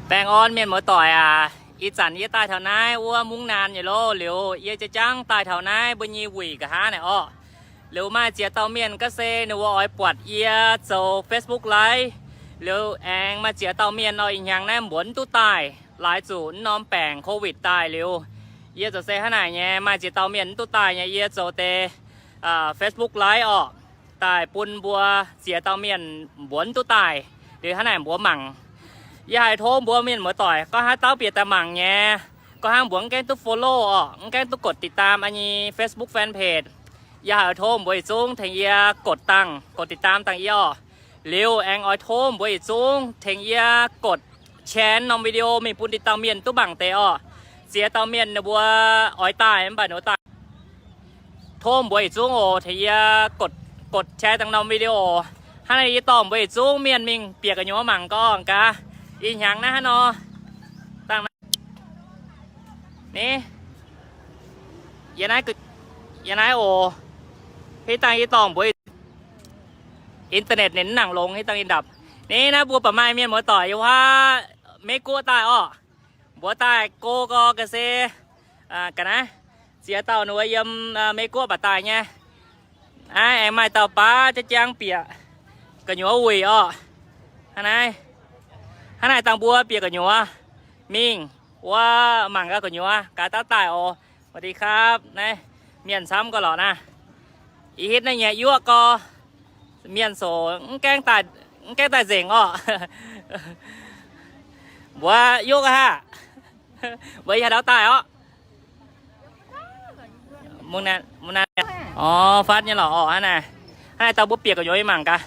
Baengh orn mienh muoz-doic aac, ih zanc yie daaih taux naaiv wuov mungv naanc nyei loh, liuz yie jaa-jangv daaih taux naaiv mbuo nyei wuic nqa'haav naaic orqc. Liuz maaih ziex dauh mienh gaav se ninh mbuo oix buatc yie zoux Facebook Live. Liuz aengx maaih ziex dauh mienh nor ih hnyangx naaiv mbuox mv duqv daaih, laaix zuqc mv norm baengc COVID daaih liuz, yie zoux se hnangv naaic nyei, maaih ziex dauh mienh mv duqv daaih nyei, yie zoux deix Facebook Live orqc, daaih bun mbuo ziex dauh mienh mbuox mv duqv daaih, liuz hnangv naaic mbuox mangc. Yie haih tov mbuo mienh muoz-doic gorngv haaix dauh bieqc daaih mangc nyei, gorngv hnangv mbuo mv gaengh duqv follow orqc, mv gaengh duqv กดติดตาม yie nyei Facebook fanpage, yie haih tov mbuo yietc zungv tengx yie กดตังค์ กดติดตาม dangh yie orqc. Liuz aengx oix tov mbuo yietc zungv tengx yie กดแชร์ norm video mingh bun deix dauh mienh duqv mangc deix orqc. Ziex dauh mienh ninh mbuo oix daaih mv baac ninh mbuo daaih. Tov mbuo yietc zungv oc tengx yie กดแชร์ dangh norm video. Hnangv naaiv yie dorh mbuo yietc zungv mienh mingh bieqc gu'nyuoz mangc gaax. Ih hnyangx naaiv hnangv nor, dangh naaiv, ni, yie naaiv, yie naaiv oc. Hitv dangh yie dorh mbuo internet ninh mv nangc longx, hitv dangh ninh ndapc. Ni naaiv mbuo baac maaih mienh muoz-doic yiem wuov Meiv-Guoqv daaih orqc. Mbuo daaih go gau ga'sie ga'naaiv, ziex dauh ninh mbuo yiem Meiv-Guoqv baac daaih nyei. Naaiv aengx maaih dauh baav jaa-jangv bieqc gu'nyuoz wuic orqc. Hnangv naaiv, hnangv naaiv dangh mbuo bieqc gu'nyuoz mingh wuov mangc gaax gu'nyuoz gaax dauh daaih oc. สวัสดีครับ naaiv, mienh camv gau lorqc naaiv. Ih hitv naaiv nyei yuoqv gau, mienh soc mv gaengh daaih nzengc orqc. Mbuo yuoqv haac, mbuo yie haaix ndau daaih orqc. Orv, fatv nyei lorqc orqc. Hnangv naaic, hnangv naaic dangh mbuo bieqc gu'nyuoz mingh mangc gaax.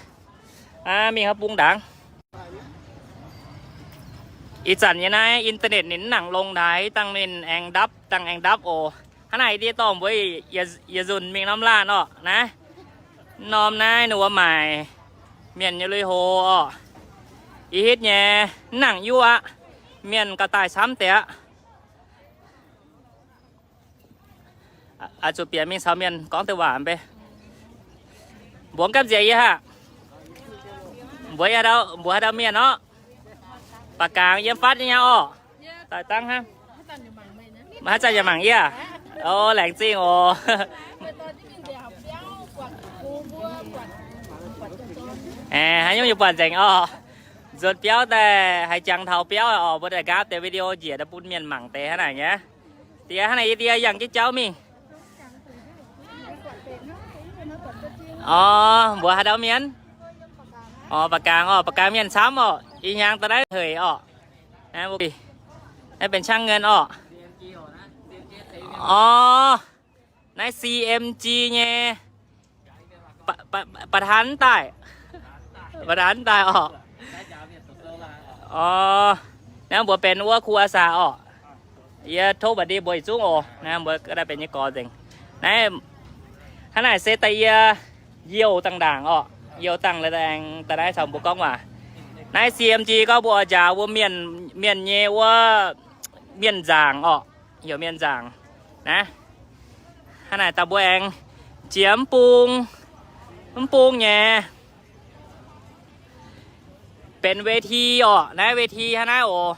Mingh haaix bung ndaangc. Ih zanc nyei naaiv internet ninh mv nangc longx ndaix, dangh ninh aengx ndapv, dangh aengx ndapv oc. Hnangv naaic yie dorh mbuo yietc nzunc mingh norm laanh orqc naaiv. Norm naaiv ninh mbuo maaic mienh nyei lui-houx orqc. Ih hitv nyei mv nangc yuoqv aqv. Mienh gauh daaih camv deix aqv. Zuqc bieqc mingh caux mienh gorngv deix waac mv bei. Mbuox gamh nziex yie haac. Mbuox haaix dauh mienh orqc. Baac gangx yiem fatv nyei orqc. Daaih dangv hnangv. Maaih haaix zanc yaac mangc yie aac? O, laengz zingh oc. Haaix nyungc yie buatc nzengc orqc. Nzuonx biauv daaih haiz jangx taux biauv orqc, mbuo daaih nqaapv deix video njiec daaih bun mienh mangc deix hnangv naaic nyei. Diex hnangv naaic yie diex yangh jienv jauv mingh. O, mbuox haaix dauh mienh? O, Baac Gaang orqc, Baac Gaang mienh camv orqc. Ih hnyangx daaih naaiv hec orqc. Naaiv benx ช่างเงิน orqc. O, naaiv C M G nyei ประธาน daaih. ประธาน daaih orqc. O, naaiv mbuo benx wuov ครูอาสา orqc. Yie tov mbuox ndie mbuo yietc zungv oc. Naaiv mbuo ga'naaiv benx nyei gorx nzengc. Naaiv, hnangv naaic se daaih yie youh dangh ndaangc orqc. Youh dangh la'aengx daaih naaiv caux mbuo gorngv waac. Naaiv C M G gorngv mbuo oix njaaux mbuo mienh, mienh nyei wuov mienh nzaangc orqc. Heuc mienh nzaangc naaiv. Hnangv naaic dangh mbuo aengx jiex mv bung, mv bung nyei benx เวที orqc. Naaiv เวที hnangv naaiv oc.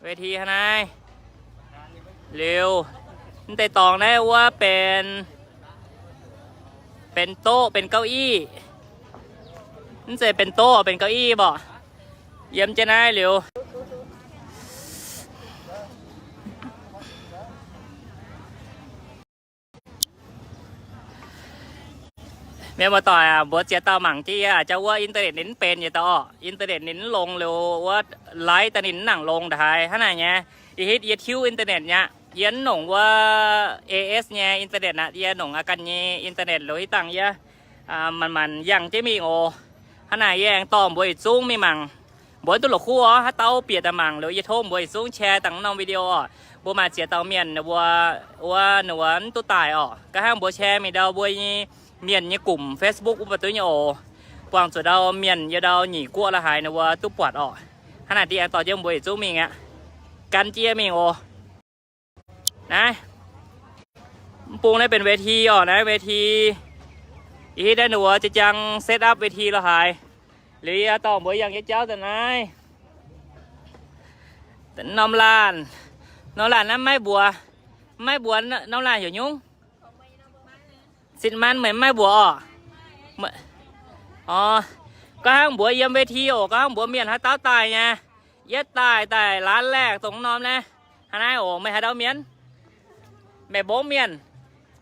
เวที hnangv naaiv. Liuz, mv deix dorngx naaiv wuov benx, benx โต๊ะ benx เก้าอี้. Mv zeiz benx โต๊ะ benx เก้าอี้ mborqc. Yiem jienv naaiv liuz, mienh muoz-doic aac, mbuox ziex dauh mangc jienv yie aac, jauv wuov internet ninh mv benx yietc dauh orqc. Internet ninh mv longx liuz wuov, live daaih ninh mv nangc longx ndaaih haaix. Hnangv naaic nyei, ih hitv yie tiuv internet nyei aqv. Yie mv nongc wuov A S nyei internet aqv. Yie nongc aqv ganh nyei internet liuz hitv dangh yie manc-manc yangh jienv mingh oc. Hnangv naaic yie aengx dorh mbuo yietc zungv mingh mangc. Mbuo duqv la'kuqv orqc, haaix dauh bieqc daaih mangc liuz yie tov mbuo yietc zungv share dangh norm video orqc. Mbuo maaih ziex dauh mienh wuov, wuov ninh wuov mv duqv daaih orqc. Ga'hnaangv mbuo share mingh ndau mbuo nyei mienh nyei กลุ่ม Facebook wuov baac duqv nyei oc. Buangh zuqc ndau mienh yiem ndau nyic guoqv la'haaix ninh wuov duqv buatc orqc. Hnangv naaic diex aengx dorh jienv mbuo yietc zungv mingh aqv. Gan jienv mingh oc. Naaiv, mv bung naaiv benx เวที orqc. Naaiv เวที, ih hitv naaiv ninh wuov jaa-jang set up เวที la'haaix. Liuz yie dorh mbuo yangh jienv jauv daaih naaiv. Norm laanh, norm laanh naaiv maiv mbuox, maiv mbuox norm laanh heuc nyungc. Sitv Manv meih maiv mbuox orqc? Orv, gorngv hnangv mbuox yiem เวที oc, gorngv hnangv mbuox mienh haaix dauh daaih nyei. Yie daaih daaih ร้านแรก dongh norm naaiv. Hnangv naaiv oc, meih haaix dauh mienh? Meih mbongv mienh,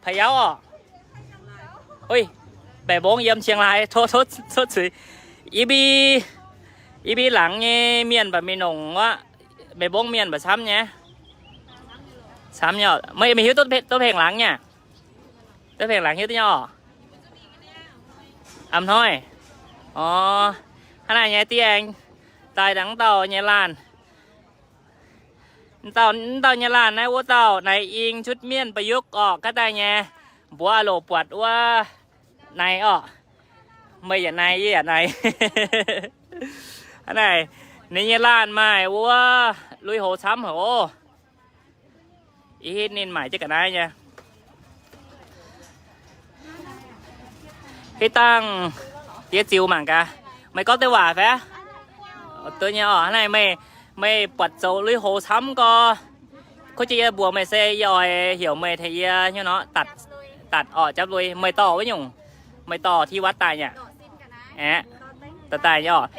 Pa'yauv orqc? Ui, meih mbongv yiem Chiang Rai, tov, tov, tov zuiz. I bi, i bi laangz nyei mienh baac mingh nongc wuov, meih mbongv mienh baac camv nyei. Camv nyei, meih, meih hiuv duqv, duqv pengh laangz nyei aac? Duqv pengh laangz hiuv duqv nyei orqc? A'hnoi. Orv, hnangv naaiv nyei diev aengx daaih dangh dauh nyei laanh. Dauh, dauh nyei laanh naaiv wuov dauh naaiv ing ชุด mienh ประยุกต์ orqc, ga'daaih nyei mbuox a'loc buatc wuov naaiv orqc. Meih yaac naaiv, yie yaac naaiv. Hnangv naaiv, ninh nyei laanh maaih wuov lui-houx camv haic oc. Ih hitv ninh maaic jienv ga'naaiv nyei. Hitv dangh diev ziux mangc gaax. Meih gorngv deix waac fai? Duqv nyei orqc. Hnangv naaiv meih, meih buatc zoux lui-houx camv gorx, kuv jiex yie mbuox meih se yie oix heuc meih tengx yie hnyouv nor datc, datc orqc japv lui. Meih dorh wuov nyungc, meih dorh ที่วัด daaih nyei aqv? Aeqv, dorh daaih nyei orqc.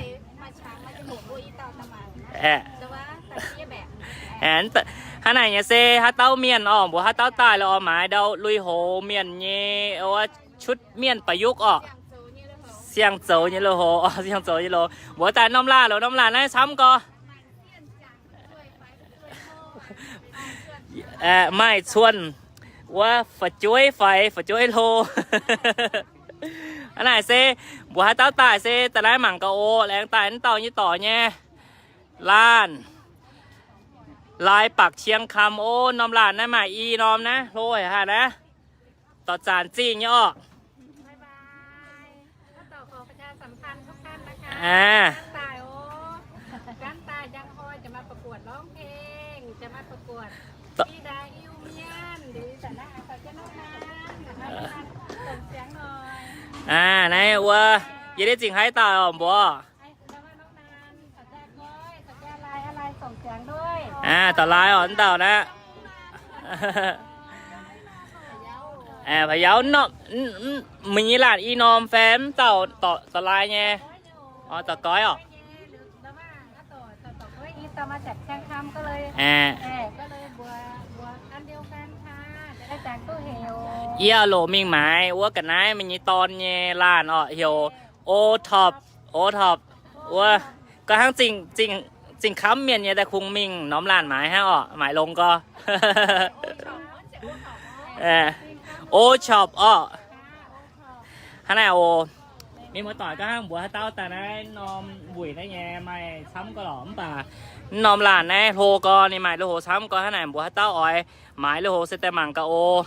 Aeqv, hnangv naaic nyei se haaix dauh mienh orqc, mbuox haaix dauh daaih lorqc, oix maaiz ndau lui-houx mienh nyei, wuov ชุด mienh ประยุกต์ orqc. Siang-zoux nyei lui-houx, siang-zoux nyei lui-houx. Mbuox daaih norm laanh lorqc, norm laanh naaiv camv gorx. Maaih cuonh wuov fu'jueiv faix, fu'jueiv hlo. Hnangv naaic se mbuox haaix dauh daaih se daaih naaiv mangc gaax oc. Laengz daaih naaiv dauh nyei dorc nyei laanh, Laaix Baqc Ciang Kam oc. Norm laanh naaiv maaih i norm naaiv, hlo haic haaix naaiv. Dorc Zanc Zingh nyei orqc. Aa, naaiv wuov, yie ndiev zingh haaix dauh mbuox? Aa, dorc Laaix orqc, wuov dauh naaiv. Aa, Pa'yauv, meih nyei laanh i norm fai wuov dauh dorc Laaix nyei? Orqc, dorc Goiv orqc. Aa, yie loc mingh maaiz wuov ga'naaiv meih nyei dorn nyei laanh orqc, heuc O Top, O Top. Wuov, gorngv hnangv zingh, zingh kamv mienh nyei daaih kungx mingh norm laanh maaiz hnangv orqc, maaiz longx gorx. O Top orqc. Hnangv naaic oc. Mienh muoz-doic, gorngv hnangv mbuox haaix dauh daaih naaiv norm wuic naaiv nyei maaih camv gorx lorqc, mv baac norm laanh naaiv hlo gorx, ninh maaih lui-houx camv gorx. Hnangv naaic mbuox haaix dauh oix maaiz lui-houx se daaih mangc gaax oc.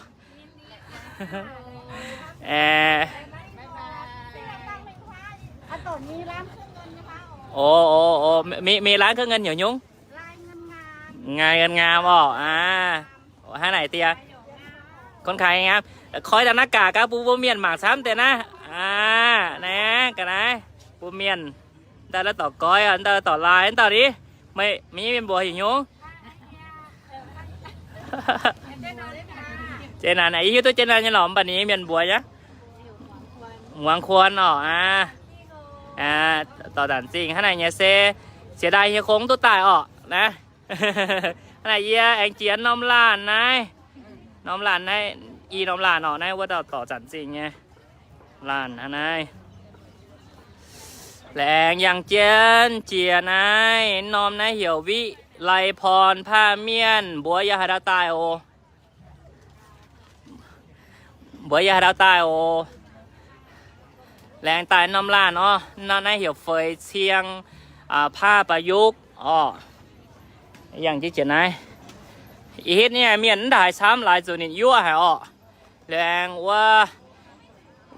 Mingh, mingh ร้านเครื่องเงิน heuc nyungc? Ngân hàng orqc. Aa, hnangv naaic diex. Kun kaaix ngaamv. Koi daaih naaiv gaax gaax bun mbuo mienh mangc camv deix naaiv. Aa, naaiv ga'naaiv bun mienh. Ndau naaiv dorc Goiv, ndau dorc Laaix, ndau ni. Meih, meih nyei mienh mbuox heuc nyungc? Jiex naanc, yie hiuv duqv jiex naanc nyei lorqc, mv baac ninh nyei mienh mbuox nyei. Muangx Kuon orqc. Aa, dorc Zanc Zingh hnangv naaic nyei se, เสียดาย hieh kongx duqv daaih orqc naaiv. Hnangv naaic yie aengx jiex norm laanh naaiv. Norm laanh naaiv, i norm laanh orqc, naaiv wuov dauh dorc Zanc Zingh nyei laanh hnangv naaiv. Laengz yangh jienv jiex naaiv norm naaiv heuc วิไลพรผ้าเมียน mbuox yie haaix ndau daaih oc. Mbuox yie haaix ndau daaih oc. Laengz daaih norm laanh orqc, norm naaiv heuc Feix Ciang, aa, ผ้าประยุกต์ orqc. Yangh jienv jiex naaiv. Ih hitv nyei mienh mv ndaaih camv, laaix zuqc ninh yuoqv haic orqc. Laengz wuov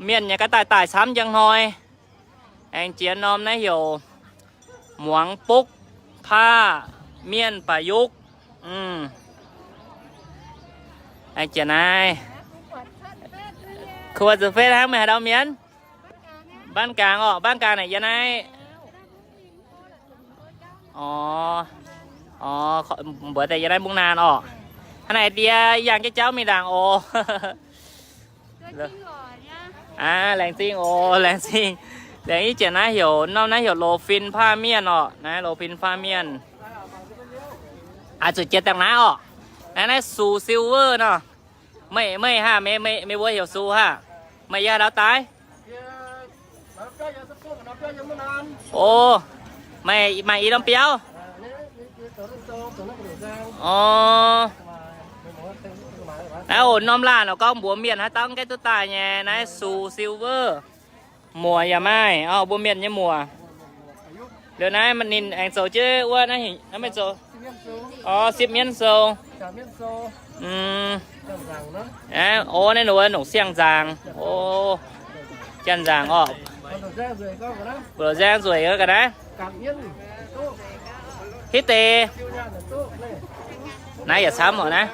mienh nyei ga'daaih daaih camv njang hnoi. Aengx jiex norm naaiv heuc Muangx Bukv ผ้าเมียน ประยุกต์. Aengx jiex naaiv. Kuv zuqc fei hnangv, meih haaix ndau mienh? Ban Gangx orqc, Ban Gangx naaic yie naaiv. Orv, orv, mbuox daaih yie naaiv mbungv naanc orqc. Hnangv naaic ndie yangh jienv jauv mingh ndaangc oc. Aa, laengz zingh oc, laengz zingh. Laengz yie jiex naaiv heuc, norm naaiv heuc loz fin paav mienh orqc. Naaiv loz fin paav mienh. Aa, zuqc jiex dangh naaiv orqc. Naaiv, naaiv sux silver nor. Meih, meih haah, meih, meih, meih mbuo heuc sux haah? Meih yiem haaix ndau daaih? O, meih maaih i norm biauv? O, naaiv oc, norm laanh oc, gorngv mbuox mienh haaix dauh gaengh duqv daaih nyei, naaiv sux silver. Muoc yaac maaih, o, mbuo mienh nyei muoc. Liuz naaiv ninh aengx zoux jienv wuov, naaiv meih zoux, o, sipv mienv sou. O, naaiv nongc, nongc siang-nzaangc, o, janx-nzaangc orqc. Mbuo nzaeng nzueic ga'naaiv. Hitv deix naaiv yaac camv oc naaiv.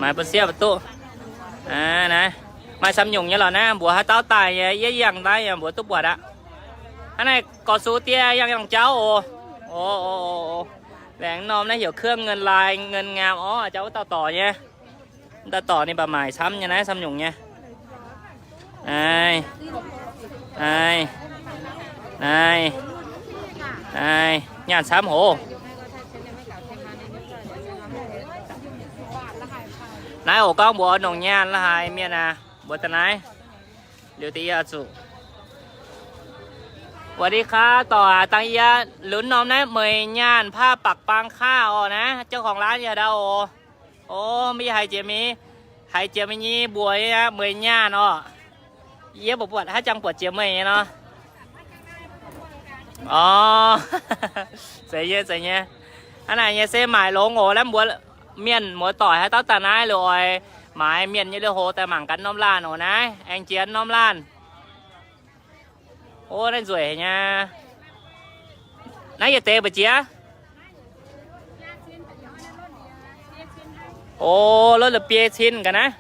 Maaih bun sieqv duqv. Naaiv maaih camv nyungc nyei lorqc naaiv, mbuox haaix dauh daaih nyei, yie yangh naaiv yaac mbuox duqv buatc aqv. Hnangv naaiv gorx sux die yangh yangh jauv oc. O, o, o, laengz norm naaiv heuc เครื่องเงินลายเงินงาม orqc, jauv wuov dauh dorc nyei. Dauh dorc ninh baac maaic camv nyei naaiv, camv nyungc nyei. Naaiv, naaiv, naaiv, naaiv nyaanh camv hoc. Naaiv oc, gorngv mbuox nongc nyaanh la'haaix mienh aac, mbuox daaih naaiv. Liuz deix yie zuqc สวัสดีครับ dorc aac, dangh yie lunx norm naaiv meih nyaanh paav baqc bang kaav orqc naaiv, เจ้าของร้าน yie haaix ndau oc. O, mv, yie haiz jiex meih, haiz jiex meih nyei mbuox nyei aqv, meih nyaanh orqc. Yie mbuox buatc haaix jangx buatc jiex meih nyei nor. O, zeiz nyei, zeiz nyei. Hnangv naaic nyei se maaic longx oc. Naaiv mbuox mienh muoz-doic haaix dauh daaih naaiv liuz oix maaiz mienh nyei lui-houx daaih mangc gaax norm laanh oc naaiv, aengx jiex norm laanh. O, naaiv nzueic nyei. Naaiv yietc deix mbu'ziex? O, lotv la'biei cin ga'naaiv.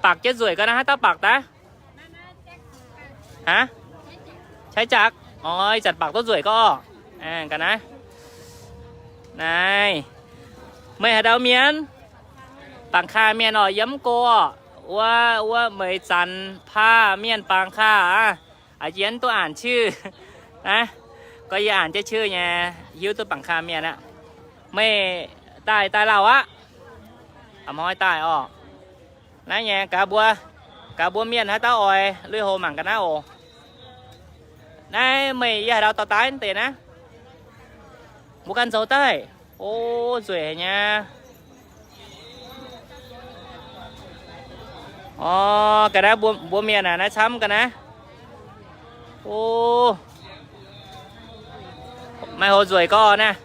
Baqc jienv nzueic ga'naaiv, haaix dauh baqc daaih? Aa, qaiv jaax. O, ih zanc baqc duqv nzueic ga'naaiv. Ga'naaiv, naaiv, meih haaix ndau mienh? Bangc kaav mienh orqc, yiem mv go orqc. Wuov, wuov meih zanc paav mienh bangc kaav aqv. A'jiex duqv aanc ชื่อ naaiv. Gorngv yie aanc jienv ชื่อ nyei, hiuv duqv bangc kaav mienh aqv. Meih daaih, daaih lauh aqv. A'hnoi daaih orqc. Naaiv nyei gaax mbuo, gaax mbuo mienh haaix dauh oix lui-houx mangc ga'naaiv oc. Naaiv meih yiem haaix ndau dorh daaih deix naaiv? Mbuo ganh zoux daaih. O, nzueic haic nyei. O, ga'naaiv mbuo, mbuo mienh aac, naaiv camv ga'naaiv. O, maaih houx nzueic gorx naaiv.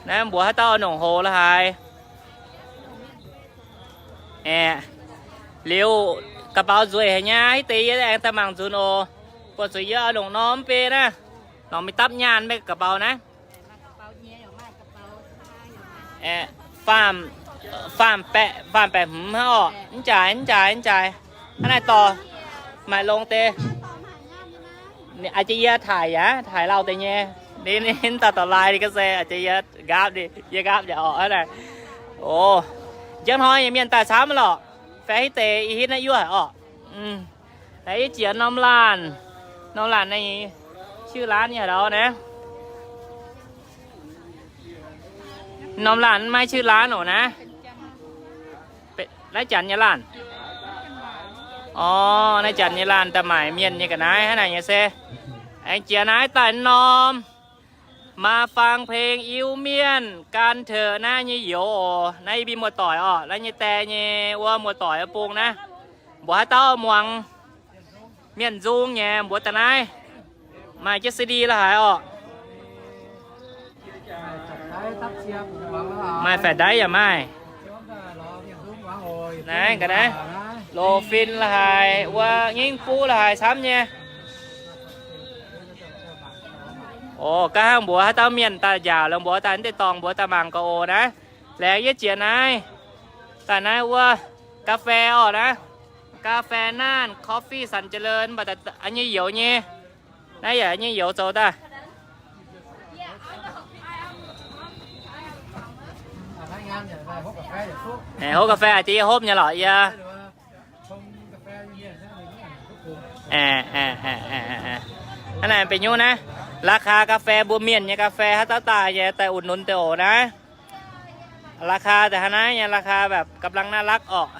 Naaiv mbuox haaix dauh nongc houx la'haaix. Aeqv, liuz กระเป๋า nzueic haic nyei, hitv deix yie aengx daaih mangc nzunc oc. Buatc zuqc yie oix longc norm mv bei naaiv, longc mingh dapv nyaanh mv bei กระเป๋า naaiv. Aeqv, faam, faam baeqc, faam baeqc hmz hnangv orqc. Mv jaaix, mv jaaix, mv jaaix. Hnangv naaiv dorh, maaih longx deix. A'jang yie taaih yaac taaih lauh deix nyei. Ninh, ninh dauh dorh lai ninh ga'se, a'jang yie nqaapv ninh, yie nqaapv yaac orqc hnangv naaic. O, njang hnoi nyei mienh daaih camv lorqc. Faix hitv deix ih hitv naaiv yuoqv haic orqc. Aeqv, yie jiex norm laanh, norm laanh naaiv ชื่อร้าน nyei haaix ndau naaiv. Norm laanh maiv ชื่อร้าน oc naaiv. Naaiv janx nyei laanh. O, naaiv janx nyei laanh daaih maaic mienh nyei ga'naaiv hnangv naaic nyei se. Aengx jiex naaiv daaih norm มาฟังเพลง Iu Mienh กันเถอะ naaiv nyei youz oc. Naaiv yie mbuo muoz-doic orqc, naaiv nyei die nyei wuov muoz-doic wuov bung naaiv. Mbuox haaix dauh muangx mienh nzung nyei mbuox daaih naaiv. Maaih jienv C D la'haaix orqc? Maaih fai ndaix yaac maaih. Naaiv ga'naaiv, loz fin la'haaix, wuov ngingv buv la'haaix camv nyei. Oc, ga'hnangv mbuox haaix dauh mienh daaih njaaux liuz mbuox daaih deix dorngx mbuox daaih mangc gaax oc naaiv. Laengz yie jiex naaiv, daaih naaiv wuov กาแฟ orqc naaiv. กาแฟ naanc, coffee สันเจริญ mv baac daaih nyei youz nyei. Naaiv yaac nyei youz zoux daaih. Hopv ga'fei jiex yie hopv nyei lorqc yie. Hnangv naaic benx nyungc naaiv, laaix kaa ga'fei mbuo mienh nyei ga'fei haaix dauh daaih nyei daaih uc nunc deix oc naaiv. Laaix kaa daaih hnangv naaiv nyei, laaix kaa แบบ กำลังน่ารัก orqc.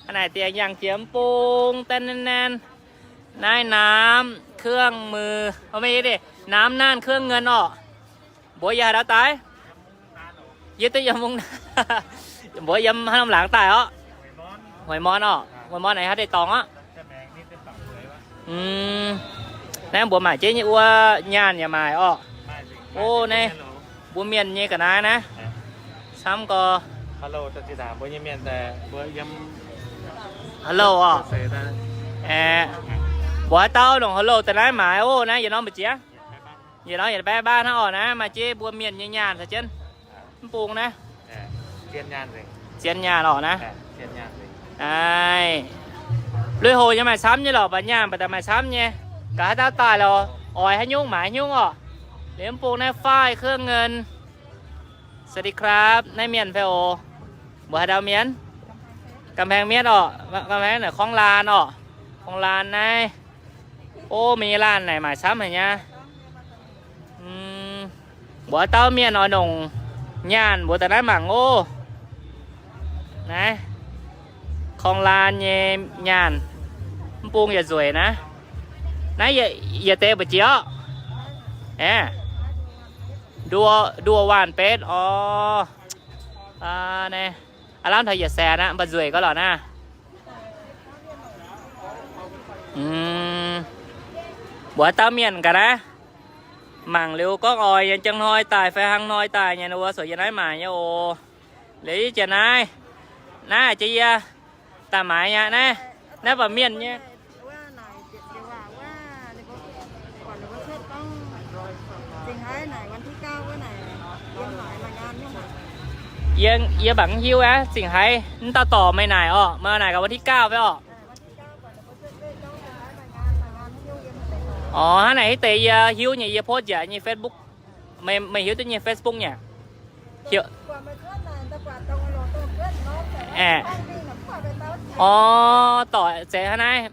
Hnangv naaic dieh yangh jiex mv bung dan nan nan. Naaiv น้ำเครื่องมือ, mv, น้ำน่านเครื่องเงิน orqc. Mbuox yie haaix dauh daaih? Yie duqv yiem mungv, mbuox yiem haaix norm laangz daaih orqc. Hueix Morn orqc, Hueix Morn naaiv haaix deix dorngx orqc. Naaiv mbuox maaic jienv nyei wuov nyaanh yaac maaic orqc. O, naaiv mbuo mienh nyei ga'naaiv naaiv. Camv gorx. Hello orqc. Aeqv, mbuox haaix dauh longc hello daaih naaiv maaiz o, naaiv yietc norm mbu'ziex. Yietc norm yietc baeqv baav hnangv orqc naaiv, maaih jienv mbuo mienh nyei nyaanh caux jienv. Mv bung naaiv. Zien nyaanh orqc naaiv. Lui-houx nyei maaih camv nyei lorqc, mv baac nyaanh mv baac daaih maaih camv nyei. Gaax haaix dauh daaih lorqc, oix haaix nyungc maaiz haaix nyungc orqc. Liuz mv bung naaiv ฝ้ายเครื่องเงิน สวัสดีครับ naaiv mienh fai oc. Mbuox haaix dauh mienh? กำแพงเพชร orqc, กำแพง naaic คลองลาน orqc. คลองลาน naaiv. O, meih nyei laanh naaic maaic camv haic nyei. Mbuox dauh mienh oix nongc nyaanh mbuox daaih naaiv mangc o. Naaiv คลองลาน nyei nyaanh, mv bung yaac nzueic naaiv. Naaiv yietc deix mbu'ziex orqc. Aeqv, nduov waanh betv orqc. Naaiv aav lamh taux yietc saeng aqv, mv baac nzueic gau lorqc naaiv. Mbuox dauh mienh gaax naaiv, mangc liuz gorngv oix yiem jangx hnoi daaih fai hnangv hnoi daaih nyei wuov, suonc yiem naaiv maaic nyei oc. Liuz yie jiex naaiv, naaiv jiex yie daaih maaiz aqv naaiv. Naaiv baac mienh nyei. Yie, yie mangc mv hiuv aqv, zingc haaix mv dauh dorc meih naaic orqc, meih naaic gaax วันที่เก้า fai orqc. Orqc, hnangv naaic hitv deix yie hiuv nyei, yie post njiec nyei Facebook. Meih, meih hiuv duqv nyei Facebook nyei? Aeqv, orqc, dorc zeiz hnangv naaiv.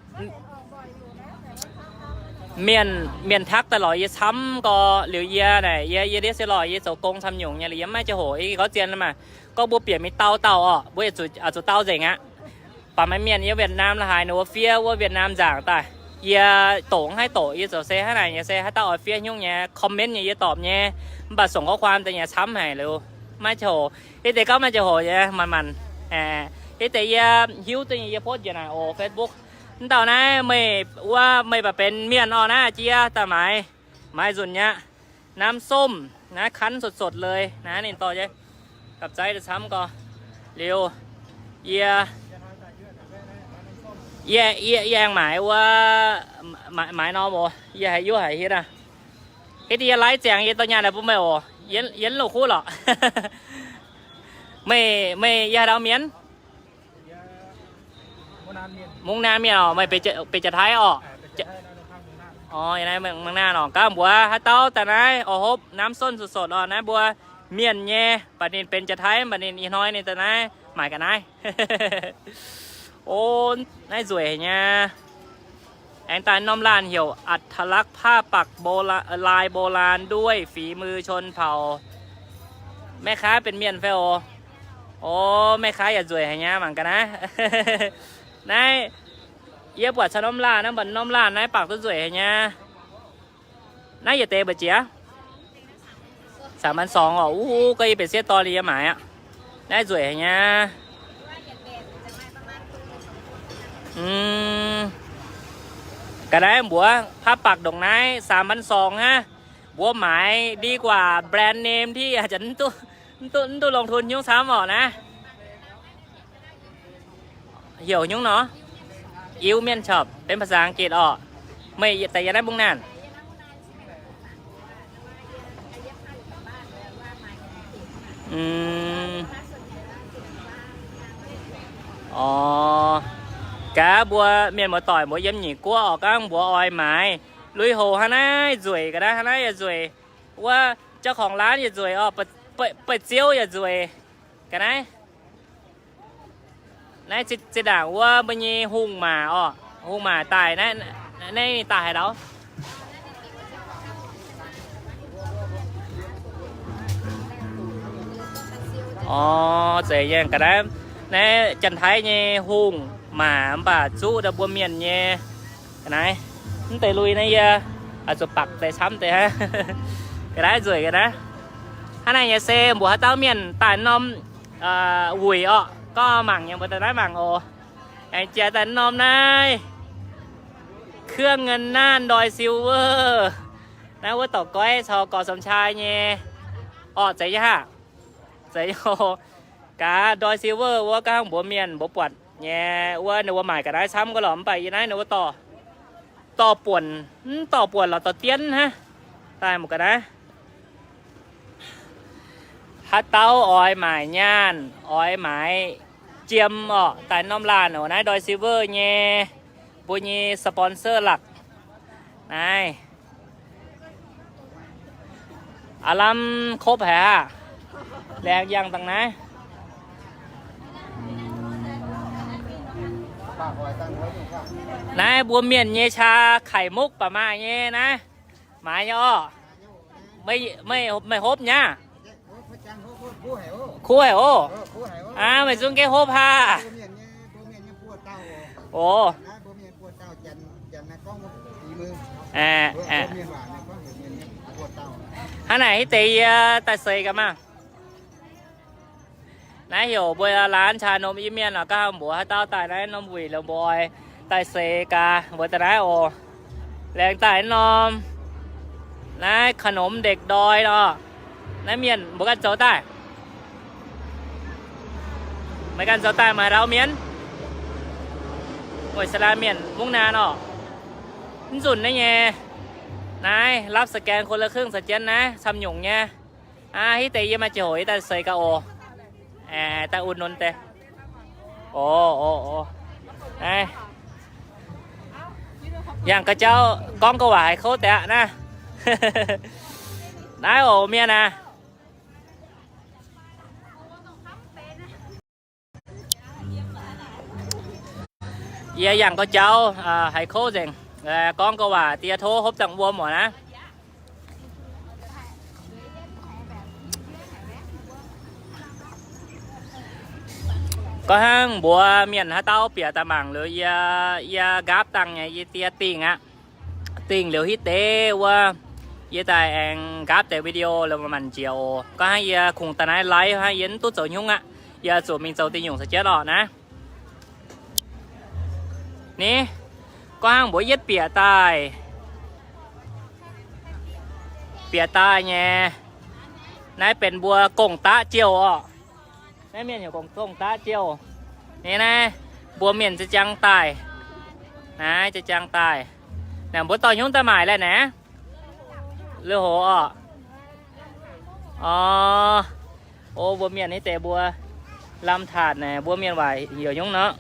Mienh, mienh ทัก daaih lorz yie camv gorx liuz yie naaic, yie, yie ndiev se lorz yie zoux gong camv nyungc nyei liuz yie mv maaih ziangh hoc, yie gorngv zien maah, gorngv mbuo bieqc mingh dau dauh orqc, mbuo yietc zuqc, zuqc dau nzengc aqv. Baac maaih mienh yiem Việt Nam la'haaix ninh mbuo fiev wuov Việt Nam nzaangc daaih, yie doqc mv haih doqc, yie zoux se hnangv naaic nyei, se haaix dauh oix fiev nyungc nyei comment nyei yie dorpc nyei, mv baac ส่งข้อความ daaih nyei camv haic liuz maiv ziangh hoc. Hitv deix gorngv maiv ziangh hoc nyei maanc maanc. Hitv deix yie hiuv duqv nyei yie post njiec naaic oc Facebook. Mv dauh naaiv meih wuov meih baac benx mienh orqc naaiv jiex daaih maaiz, maaiz nzunc nyei aqv. น้ำส้ม naaiv คั้นสดๆ เลย naaiv ninh dorh nyei. Gapv zaiv deix camv gorx. Liuz, yie, yie, yie aengx maaiz wuov, maaiz, maaiz norm oc. Yie haiz yuov haic hietv aqv. Hitv yie ไลฟ์ ziangx yie dorh nyaanh daaih bun meih oc. Yie, yie loz-kuv lorqc. Meih, meih yie haaix dauh mienh? Mungv Naanh mienh orqc, meih benx Jaav Taiv orqc? Orqc, yie naaiv Mungv Naanh orqc. Gaax mbuox haaix dauh daaih naaiv oix hopv น้ำส้ม sotv-sotv orqc, naaiv mbuo mienh nyei, mv baac ninh benx Jaav Taiv, mv baac ninh ih hnoi ninh daaih naaiv maaic ga'naaiv. O, naaiv nzueic haic nyei. Aengx daaih norm laanh heuc อัตลักษณ์ผ้าปักโบราณ ลายโบราณด้วยฝีมือชนเผ่า แม่ค้า benx mienh fai oc? O, แม่ค้า yaac nzueic haic nyei, mangc ga'naaiv. Naaiv yie buatc caux norm laanh naaiv, mv baac norm laanh naaiv ปัก duqv nzueic haic nyei. Naaiv yietc deix mbu'ziex? สามพันสอง orqc. Wuov gorngv yie benx sieqv dorn liuz yie maaiz aqv. Naaiv nzueic haic nyei. Ga'naaiv mbuox ผ้าปัก ndongc naaiv สามพันสอง hnangv. Mbuo maaiz ดีกว่า brand name ที่อาจจะ mv duqv, mv duqv, mv duqv ลงทุน nyungc camv orqc naaiv. Heuc nyungc nor? Iu Mienh Shop, benx ภาษาอังกฤษ orqc. Meih daaih yiem naaiv Mungv Naanh? Orqc, gaax mbuo mienh muoz-doic mbuo yiem nyic guoqv orqc, gorngv mbuo oix maaiz lui-houx hnangv naaiv nzueic, ga'naaiv hnangv naaiv yaac nzueic. Wuov เจ้าของร้าน yaac nzueic orqc, beiv ziouv yaac nzueic. Ga'naaiv, naaiv zinh ndaangc wuov mbuo nyei hungh maac orqc. Hungh maac daaih naaiv, naaiv ninh daaih haaix ndau? Orqc, zeiz nyei ga'naaiv. Naaiv Janx-Taiv nyei hungh maac mv baac zuqv mbuo mienh nyei. Ga'naaiv, mv deix lui naaiv yie oix zuqc baqc deix camv deix hnangv. Ga'naaiv nzueic ga'naaiv. Hnangv naaiv nyei se mbuox haaix dauh mienh daaih norm wuic orqc, gorngv mangc nyei mbuo daaih naaiv mangc oc. Aengx jiex daaih norm naaiv เครื่องเงินน่านดอยซิลเวอร์ naaiv wuov Dorc Goiv caux Gorx Sum Cai nyei orqc. Zeiz nyei haah? Zeiz nyei oc. Gaax ดอยซิลเวอร์ wuov, gaax hnangv mbuox mienh mbuo buatc nyei wuov, ninh mbuo maaic ga'naaiv camv ga'lorqc, mv baac yie naaiv ninh mbuo dorh, dorh buonc, mv dorh buonc lorqc, dorh dienv hnangv. Daaih mbuo ga'naaiv, haaix dauh oix maaic nyaanh, oix maaiz jiem orqc, daaih norm laanh oc. Naaiv ดอยซิลเวอร์ nyei, mbuo nyei sponsor หลัก naaiv. Aav lamh kobv haic aqv. Laengz yangh dangh naaiv. Naaiv mbuo mienh nyei ชาไข่มุก baac maaih nyei naaiv. Maaiz nyei orqc. Meih hopv nyei aqv? Kuv haic oc. Aa, meih zungv gengh hopv haic. Oc. Hnangv naaic hitv deix yie daaih seix gaax maah. Naaiv heuc mbuo laanh caa norm i mienh oc, gaax mbuox haaix dauh daaih naaiv norm wuic liuz mbuo oix daaih seix gaax mbuo daaih naaiv oc. Laengz daaih norm naaiv ขนมเด็กดอย nor. Naaiv mienh mbuo ganh zoux daaih. Meih ganh zoux daaih maaih lau mienh. Mueic สลา mienh mungv naaiv nor. Mv nzunc naaiv nyei. Naaiv รับสแกนคนละครึ่ง sa jienv naaiv camv nyungc nyei. Aa, hitv deix yie maaih ziangh hoc yie daaih seix gaax oc. Aeqv, daaih อุดหนุน deix. Oc, oc, oc. Naaiv yangh ga'jauv gorngv ga'waac haiz kouv deix aqv naaiv. Naaiv oc mienh aac. Yie yangh ga'jauv haiz kouv nzengc. Gorngv ga'waac diex tov hopv dangh wuom oc naaiv. Gorngv hnangv mbuox mienh haaix dauh bieqc daaih mangc liuz yie, yie nqaapv dangh nyei, yie diex dingh aqv. Dingh liuz hitv deix wuov, yie daaih aengx nqaapv deix video liuz manc-manc njiec oc. Gorngv hnangv yie kungx daaih naaiv live hnangv, yie mv duqv zoux hnyungv aqv. Yie zuqc mingh zoux dinh nyungc sa jienv orqc naaiv. Ni, gorngv hnangv mbuox yietv bieqc daaih, bieqc daaih nyei, naaiv benx mbuo gong-daqv jouh orqc. Naaiv mienh heuc gong-daqv jouh. Ni naaiv mbuo mienh za'jang daaih. Naaiv za'jang daaih. Naaiv mbuo dorh hnyouv daaih maaic laeh naaiv. Lui-houx orqc. Orqc. O, mbuo mienh hitv deix mbuo lamh taatc naaic, mbuo mienh waaic heuc hnyouv nor.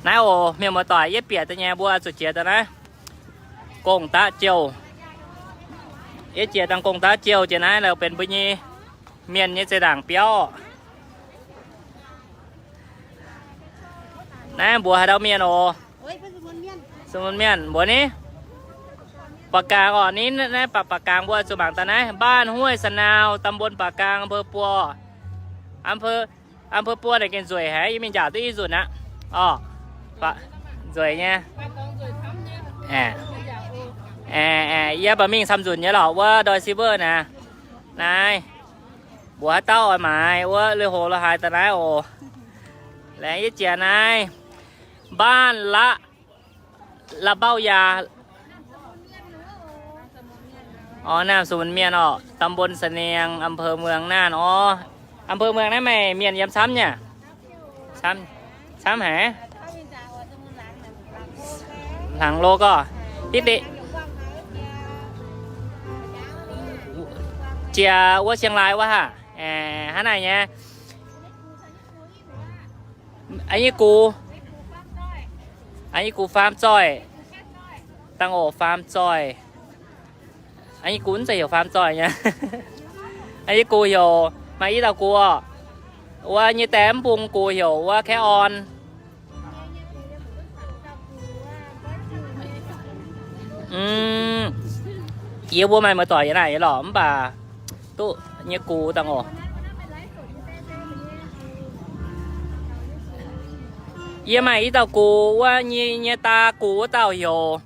Naaiv oc, mienh muoz-doic, yietv bieqc daaih nyei mbuo zuqc jiex daaih naaiv gong-daqv jouh. Yietv jiex dangh gong-daqv jouh jiex naaiv lorqc, benx mbuo nyei mienh nyei zinh ndaangc biauv. Naaiv mbuox haaix dauh mienh oc? Mienh mbuox ni, Baac Gaang orqc, ni naaiv Baac Gaang mbuo zuqc mangc daaih naaiv บ้านห้วยสะนาว ตำบลป่ากลาง อำเภอปัว อำเภอปัว naaic gengh nzueic haic, yie mingh njaaux duqv i nzunc aqv. Orqc, nzueic nyei. Yie baac mingh camv nzunc nyei lorqc, wuov ดอยซิลเวอร์ naaic. Naaiv mbuox haaix dauh oix maaiz wuov lui-houx lo haaix daaih naaiv oc. Laengz yie jiex naaiv บ้านละ ละเบ้ายา Orqc, naamh Sum Mienh orqc, ตำบลสะเนียง อำเภอเมืองน่าน orqc. อำเภอเมือง naaiv maaih mienh yiem camv nyei? Camv haic. Hnaangx lo gorqv. Hitv deix jiex wuov Chiang Rai wuov haah? Hnangv naaic nyei. A'nyei gux, a'nyei gux faam zoih. Dangh oc, faam zoih. A'nyei gux mv zeiz heuc faam zoih nyei. Yie gux heuc, maaih i dauh gux oc. Wuov nyei die mv bung gux heuc wuov Kaeqv Orn. Yie mbuo maaih muoz-doic yiem naaiv lorqc, mv baac duqv nyei gux dangh oc. Yie maaih i dauh gux, wuov nyei, nyei daa gux wuov dauh heuc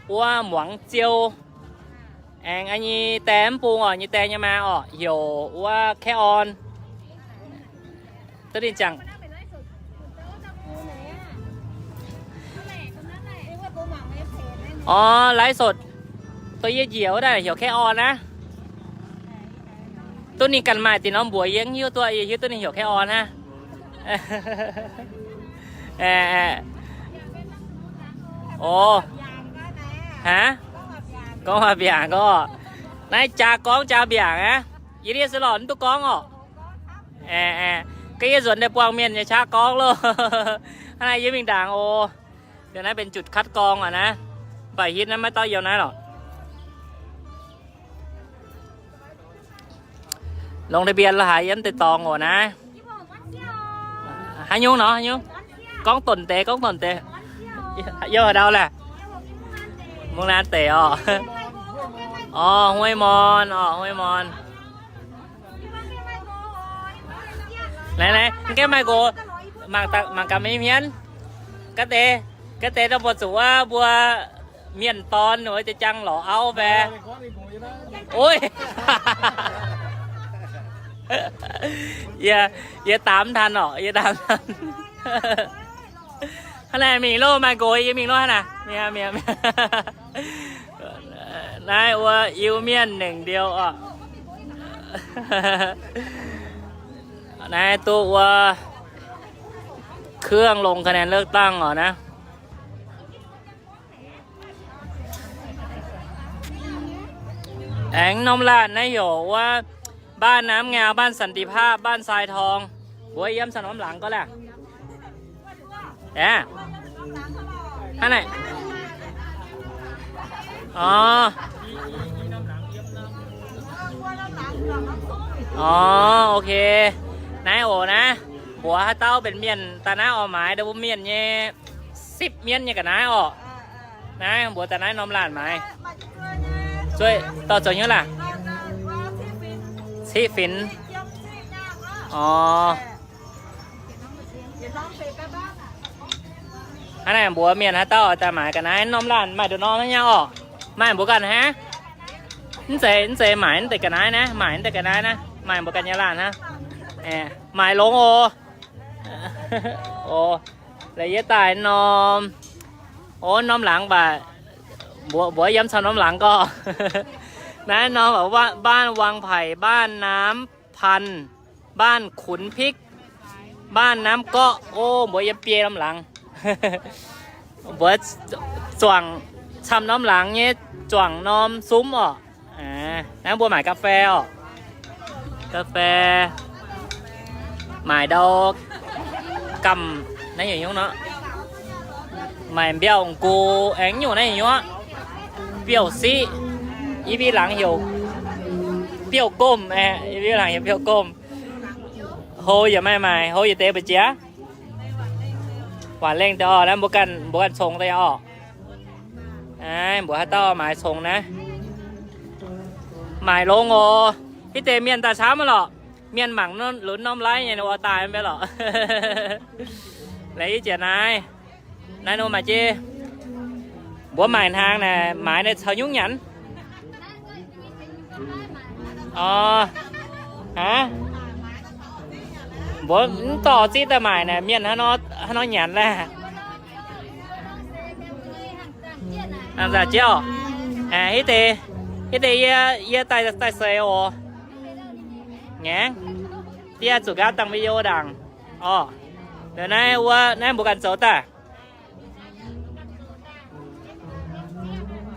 wuov Muangz Ziou. Aengx nyei die mv bung oc, nyei die nyei maa oc, heuc wuov Kaeqv Orn. Duqv ninh ziangh. Orv, ไลฟ์สด duqv yie njiec wuov daaih heuc Kaeqv Orn aqv. Duqv ninh ganh maaih deix norm mbuox yie mv hiuv duqv, yie hiuv duqv ninh heuc Kaeqv Orn aqv. Ov, haa, gorngv maaih mbiaangc gorngv. Naaiv jaa gorngv jaa mbiaangc aqv. Yie liev se lorqc mv duqv gorngv orqc. Ga'yie nzuonx deix buangh mienh nyei qaqv gorngv loh. Hnangv naaiv yie mingh ndaangc oc. Liuz naaiv benx จุดคัดกรอง aqv naaiv. Mv baac hitv naaiv maiv dauh yiem naaiv lorqc. Longx deix mbienx lo haaix yiem deix dorngx oc naaiv. Haaix nyungc nor, haaix nyungc? Gorngv donc deix, gorngv donc deix. Yiem haaix ndau laeh? Mungv Naanc deic orqc. Orqc, Huei Mon, orqc, Huei Mon. Naaiv, naaiv, mv gaengh maaih nqox, mangc gaax mingh hmien. Ga'deix, ga'deix dongh mbuo zuqc wuov mbuo mienh dorn wuov jaa-jang lorz auv fai? Oi, yie, yie daam mv tanh orqc, yie daam mv tanh. Hnangv naaic mingh loh, maaih nqox yie mingh loh hnangv naaic. Mingh, mingh, mingh. Naaiv wuov Iu-Mienh nengc ndiouh orqc. Naaiv duqv wuov เครื่องลงคะแนนเลือกตั้ง orqc naaiv. Aengx norm laanh naaiv heuc wuov บ้านน้ำงาม บ้านสันติภาพ บ้านทรายทอง. Mbuox yiem caux norm laangz gorngv laeh. Aa, hnangv naaic. Orv. Orv, ok. Naaiv oc naaiv. Mbuox haaix dauh benx mienh daaih naaiv oix maaiz ndau mbuo mienh nyei sipv mienv nyei ga'naaiv orqc. Naaiv mbuox daaih naaiv norm laanh maaiz. Zuov dorh zoux hnyouv laah? Ciqv finx. Orv. Hnangv naaic mbuox mienh haaix dauh oix daaih maaiz ga'naaiv norm laanh maaih nduqc norm hnangv nyei orqc. Maaih mbuo ganh hnangv. Mv zeiz, mv zeiz maaiz mv deix ga'naaiv naaiv, maaiz mv deix ga'naaiv naaiv, maaih mbuo ganh nyei laanh hnangv. Maaiz longx oc. Oc, laaix yie daaih norm, o, norm laangz mv baac mbuox, mbuox yiem caux norm laangz gorqv. Naaiv norm บ้านวังไผ่ บ้านน้ำพัน บ้านขุนพริก บ้านน้ำเกาะ o, mbuox yiem biei norm laangz. Mbuox zuangc camv norm laangz nyei zuangc norm sumv orqc. Naaiv mbuo maaic กาแฟ orqc. กาแฟ maaic ndau gamh naaiv nyungc nyungc nor. Maaic mbiauh gux aengx nyungc naaiv nyungc nyungc. Biouv-siqv, yie mbuo laangz heuc biouv-gomh, yie mbuo laangz heuc biouv-gomh. Hlo yaac maaih maaic, hlo yietc deix mbu'ziex. Waanc lengh deix orqc, naaiv mbuo ganh, mbuo ganh congx deix orqc. Mbuox haaix dauh maaiz congx naaiv. Maaic longx oc. Hitv deix mienh daaih camv lorqc. Mienh mangc lunx norm laiv nyei nor daaih mv bei lorqc. Laaix yie ziouc naaiv, naaiv nor maaic jiex. Mbuo maaic hnaangx naaic, maaiz naaic caux nyungc nyanc. Orv, aav, mbuo mv dorh zipv daaih maaic naaic, mienh hnangv nor nyanc laeh. Aa, nzaac jienv. Hitv deix, hitv deix yie, yie daaih, daaih seix oc. Ngaengc, yie zuqc nqaapv dangh video ndaangc. Orv, naaiv wuov, naaiv mbuo ganh zoux daaih.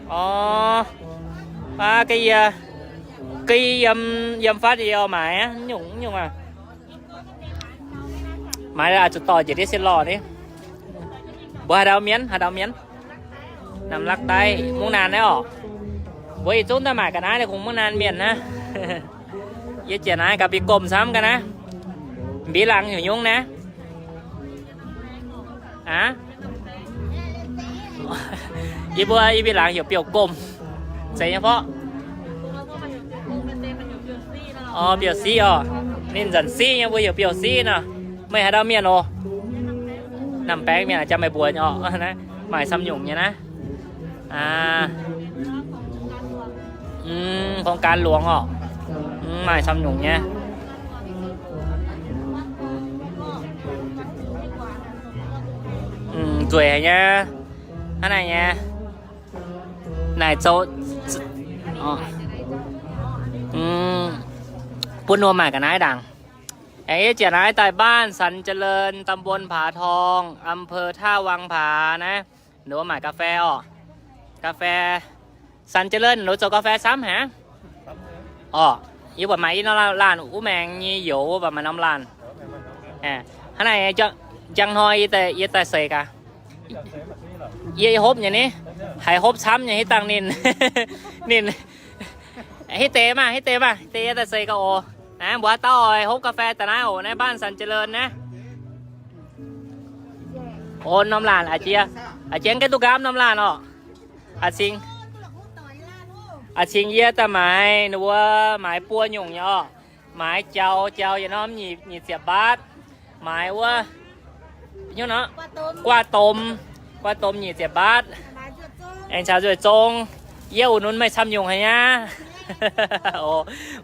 Orv, aa, ga'yie, ga'yie yiem, yiem fatv yie maaiz nyungc, nyungc aac. Maaiz aqc zuqc dorh njiec ndiev sin lorh ni. Mbuo haaix ndau mienh, haaix ndau mienh? Nam laqv daiv, mungv naanc naaiv orqc. Mbuo yietc zungv daaih maaic ga'naaiv naaiv kungx mungv naanc mienh hnangv. Yie ziouc naaiv gaax mbi gomh camv ga'naaiv. Mbi laangz heuc nyungc naaiv? Aav, yie mbuo yie mbi laangz heuc biouv gomh. Zeiz nyei fov? Orv, biouv siqv orv. Ninh nzanc siqv nyei mbuo heuc biouv siqv nor. Meih haaix dauh mienh oc? Namh baeng mienh jaa meih mbuox orv. Maaih camv nyungc nyei naaiv. Aa, โครงการหลวง orv. Maaih camv nyungc nyei. Nzueic haic nyei. Hnangv naaiv nyei. Naaic zoux bun wuov maaih ga'naaiv ndaangc. Aengx yie ziouc naaiv daaih บ้านสันเจริญ ตำบลผาทอง อำเภอท่าวังผา naaiv. Ninh mbuo maaic กาแฟ orv. กาแฟ สันเจริญ ninh mbuo zoux กาแฟ camv haic. Orv, yie buatc maaih i norm laanh wuov maengx nyei youz wuov baac maaih norm laanh. Hnangv naaic, njang hnoi yie daaih seix gaax. Yie hopv nyei ni, haiz hopv camv nyei hitv dangh ninh. Ninh, hitv deix maah, hitv deix maah, deix yie daaih seix gaax oc. Naaiv mbuo haaix dauh oix hopv กาแฟ daaih naaiv oc, naaiv บ้านสันเจริญ naaiv. Orv, norm laanh a'jiex, a'jiex gaengh duqv nqaamv norm laanh orv. A'cingx, a'cingx yie daaih maaiz ninh mbuo maaiz buo nyungc nyei orv. Maaiz jaux, jaux yietc norm nyic, nyic ziepc mbaatv. Maaiz wuov, hnyouv nor, guaa domx, guaa domx nyic ziepc mbaatv. Aengx caux nzueic zong, yie uix nunc meih camv nyungc haic nyei.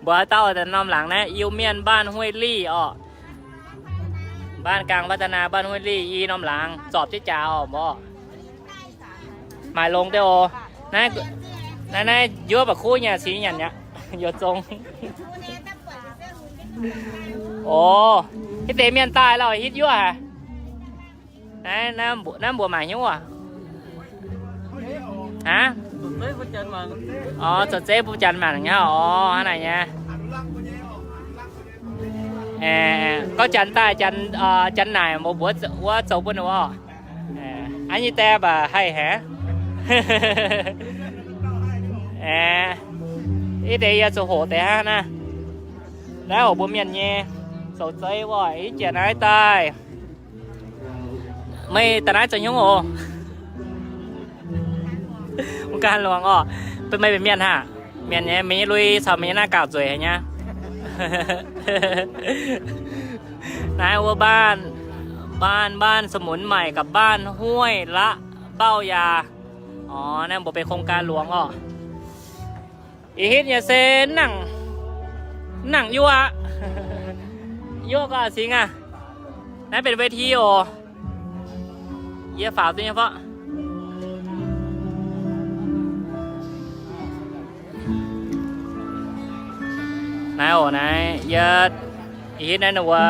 Mbuo haaix dauh norm laangz naaiv Iu-Mienh บ้านห้วยลี่ orv. บ้านกลางพัฒนา บ้านห้วยลี่ i norm laangz zorpc jienv jaax orv mbuo. Maaih longx deix oc. Naaiv, naaiv, naaiv njuov ba'kuv nyei, cingx nyanc aqv. Youc zong. Orv, hitv deix mienh daaih lauh hitv yuoqv haic. Naaiv, naaiv mbuox maaih hnyouv aac. Aav, orv, zoux zeiv bun janx mangc nyei orv, hnangv naaic nyei. Gorngv janx daaih, janx naaic mbuo mbuox wuov zoux bun ninh orv. Aa, nyei die baac haih haic. Aa, hitv deix yie zuqc hoqc deix hnangv naaiv. Naaiv oc, mbuo mienh nyei zoux zeiv wuov, hitv janx naaiv daaih. Meih daaih naaiv zoux hnyouv oc. Mv gan longx orv. Meih benx mienh haic? Mienh nyei, meih nyei lui caux meih nyei naaiv gauh nzueic haic nyei. Naaiv wuov บ้าน บ้านสมุนใหม่ กับ บ้านห้วยละเบ้ายา. Orv, naaiv mbuo benx โครงการหลวง orv. Ih hitv nyei se nangc, nangc yuoqv aqv. Yuoqv gau cingx aac. Naaiv benx เวที oc. Yie faaux duqv nyei fov. Naaiv oc, naaiv yie, ih hitv naaiv ninh mbuo.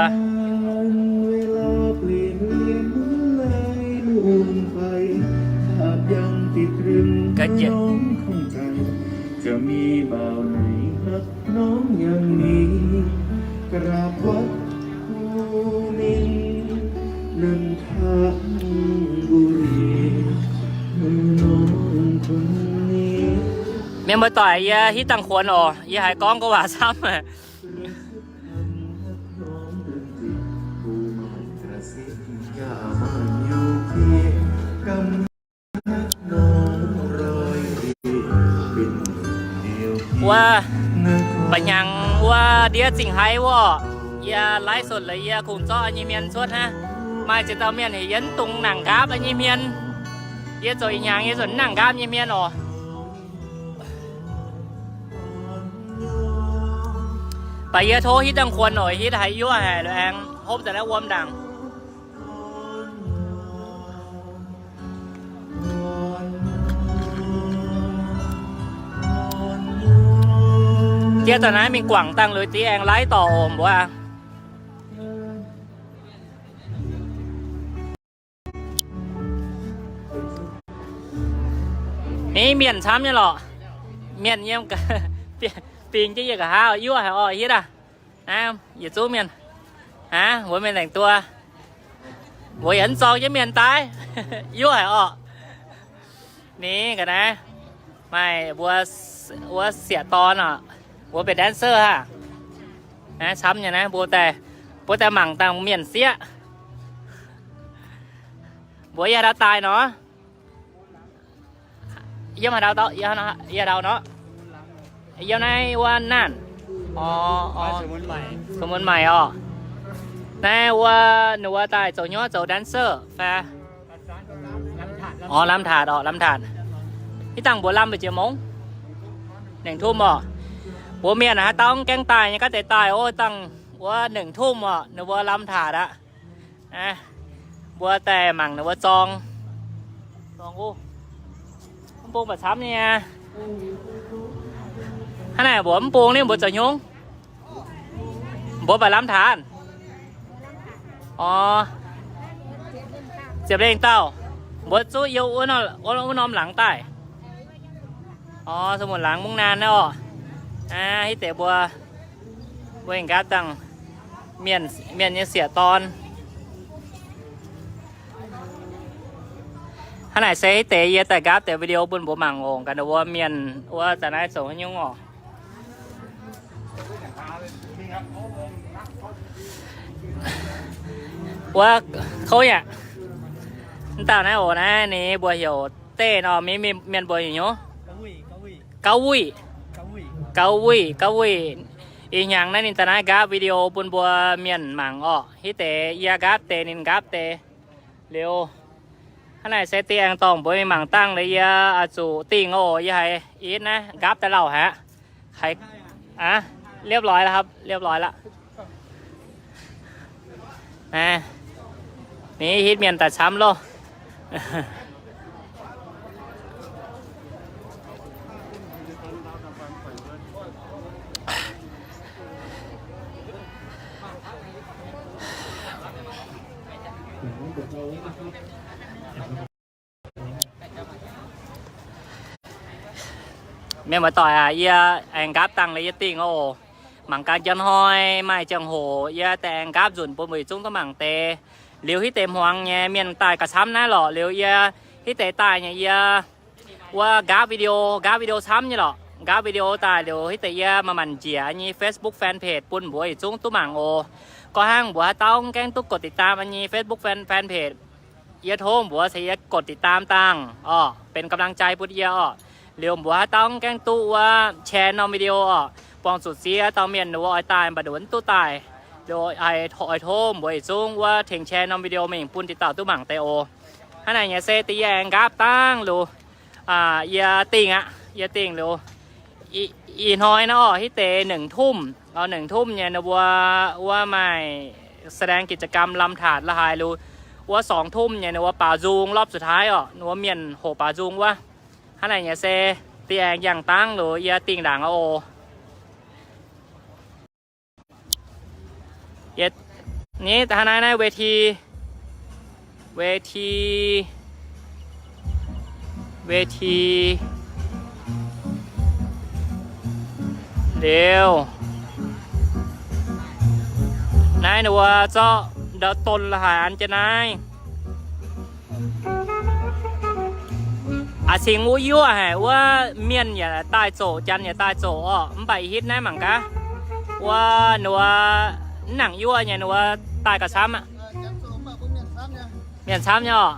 Mienh muoz-doic, yie hitv dangh kuonx oc, yie haiz gorngv gorngv waac camv. Wuov, mba'hnyangx wuov ndiev zingh haiv wuov, yie ไลฟ์สด lorqc, yie kungx zorqv nyei hmien cuotv hnangv. Maaih ziex dauh mienh heuc yie mv dungx nangc nqaapv nyei hmien. Yie zoux ih hnyangx yie zuqc nangc nqaapv nyei hmien oc. Baac yie tov hitv dangh kuonx oc, hitv haiz yuov haic lo aengx hopv daaih naaiv wuom ndaangc. Jiex daaih naaiv mingh guangc dangh lui diev aengx ไลฟ์ dorh oc mbuo. Mv mienh camv nyei lorqc. Mienh yiem bingx jienv yie nqa'haav yuov haic orqc, hitv aac. Naaiv yietc zungv mienh, aav, mbuox mienh แต่งตัว, mbuox yietc zungv zorng jienv mienh daaih yuov haic orqc. Ninh ga'naaiv maaih mbuo, wuov siec dorn orqc, mbuo benx dancer aqv. Naaiv camv nyei naaiv, mbuo daaih, mbuo daaih mangc dangh mienh sieqv. Mbuo yie haaix ndau daaih nor? Yiem haaix ndau, yie haaix ndau nor? Yiem naaiv wuov naanc. Orv, orv, Sou Mun Maix orqc. Naaiv wuov ninh wuov daaih zoux hnyouv zoux dancer fai? Orv, lamh taatc orqc, lamh taatc. Ih dangh mbuo lamh mbu'ziex mungz? Nengc tumv orqc. Mbuo mienh haaix dauh gaengh daaih nyei gaav deix daaih oc, dangh wuov nengc tumv orqc, ninh mbuo lamh taatc aqv. Mbuo daaih mangc ninh mbuo zorng. Zorng wuov, mv bung baac camv nyei. Hnangv naaic mbuo mv bung ninh mbuo zoux hnyouv. Mbuo baac lamh taatc. Orv, ziepc lengh dauh. Mbuo zuqv yiem wuov norm laangz daaih. Orv, Sou Mun laangz mungv naanh naaiv orqc. Aa, hitv deix mbuo, mbuo aengx nqaapv dangh mienh, mienh nyei sieqv-dorn. Hnangv naaic se hitv deix yie daaih nqaapv deix video bun mbuo mangc ongc, gaax ninh mbuo mienh wuov daaih naaiv zoux haaix nyungc orqc. Wuov kouv yaac mv dauh naaiv oc, naaiv ninh mbuo heuc Deiv nor, mienh mbuo heuc hnyouv Gauv Wuic. Gauv Wuic, Gauv Wuic. Ih hnyangx naaiv ninh daaih naaiv nqaapv video bun mbuo mienh mangc orqc. Hitv deix yie nqaapv deix, ninh nqaapv deix. Liuz, hnangv naaic se da'aengx dorh mbuo mingh mangc dangh liuz yie zuqc dingh oc. Yie haiz i hitv naaiv nqaapv daaih lauh haic aqv. Aa, เรียบร้อยแล้วครับ เรียบร้อยแล้ว. Ninh hitv mienh daaih camv loh. Mienh muoz-doic aac, yie aengx nqaapv dangh liuz yie dingh oc. Mangc gaax njang hnoi maaih ziangh hoc yie daaih aengx nqaapv nzunc bun mbuo yietc zungv duqv mangc deix. Liuz hitv deix hmuangx nyei mienh daaih gauh camv naaiv lorqc. Liuz yie hitv deix daaih nyei yie wuov nqaapv video, nqaapv video camv nyei lorqc. Nqaapv video daaih liuz hitv deix yie manc-manc njiec nyei Facebook fanpage bun mbuo yietc zungv duqv mangc oc. Gorngv hnangv mbuo haaix dauh gaengh duqv กดติดตาม nyei Facebook fan, fanpage, yie tov mbuo ceix yie กดติดตาม dangh orqc, benx กำลังใจ bun yie orqc. Liuz mbuo haaix dauh gaengh duqv wuov share norm video orqc, buangh zuqc ziex dauh mienh wuov oix daaih mv baac nduqc mv duqv daaih, liuz oix tov mbuo yietc zungv wuov tengx share norm video mingh bun diqc dauh duqv mangc deix oc. Hnangv naaic nyei se da'yie aengx nqaapv dangh liuz yie dingh aqv. Yie dingh liuz ih hnoi naaiv orqc, hitv deix หนึ่งทุ่ม, หนึ่งทุ่ม nyei ninh mbuo wuov maaih แสดงกิจกรรม lamh taatc la'haaix liuz, wuov สองทุ่ม nyei ninh mbuo baaux nzung รอบสุดท้าย orqc, ninh mbuo mienh hoqc baaux nzung wuov. Hnangv naaic nyei se da'aengx yangh dangh liuz yie dingh ndaangc oc. Ni hnangv naaiv naaiv เวที, เวที, เวที liuz, naaiv ninh mbuo zorqv ndau-don la'haaix an jienv naaiv. Aa, cingx wuov yuoqv haic, wuov mienh yaac daaih zoqc, janx yaac daaih zoqc orqc. Mv baac ih hitv naaiv mangc gaax, wuov ninh mbuo mv nangc yuoqv nyei, ninh mbuo daaih gauh camv aqv. Mienh camv nyei orqc.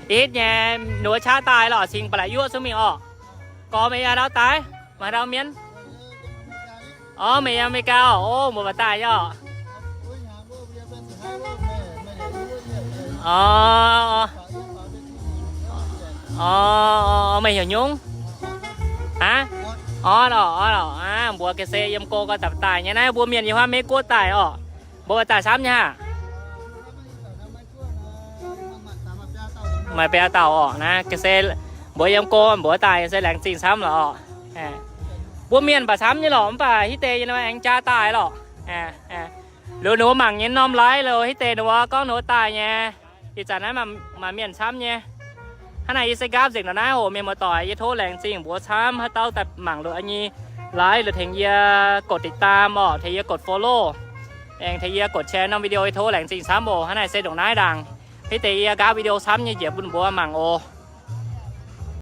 Ih hitv nyei ninh mbuo qaqv daaih lorqc, cingx ba'laqc yuoqv cuotv mingh orqc. Gorx meih yaac ndau daaih, maaih ndau mienh? Orv, meih yiem America orqc? Orv, mbuo baac daaih nyei orqc. Orv, orv, meih heuc nyungc? Aav, orv, orv, aav, mbuox ga'sie yiem go gau daaih nyei. Naaiv mbuo mienh yiem huaav Meiv Guoqv daaih orqc. Mbuo baac daaih camv nyei aqv. Maaih biaa dauh orqc. Naaiv ga'sie mbuox yiem go mbuox daaih se laengz zingh camv lorqc orqc. Mbuo mienh baac camv nyei lorqc, mv baac hitv deix yie aengx jaa daaih lorqc. Liuz ninh mbuo mangc nyei norm live liuz hitv deix ninh mbuo gorngv ninh mbuo daaih nyei. Ih zanc naaiv maaih mienh camv nyei. Hnangv naaic yie se nqaapv nzengc ndongc naaiv oc. Mienh muoz-doic, yie tov laengz zingh mbuox camv haaix dauh daaih mangc liuz nyei live liuz tengx yie กดติดตาม orqc, tengx yie กด follow, aengx tengx yie กด share norm video. Yie tov laengz zingh camv oc. Hnangv naaic se ndongc naaiv ndaangc. Hitv deix yie nqaapv video camv nyei njiec bun mbuo mangc oc.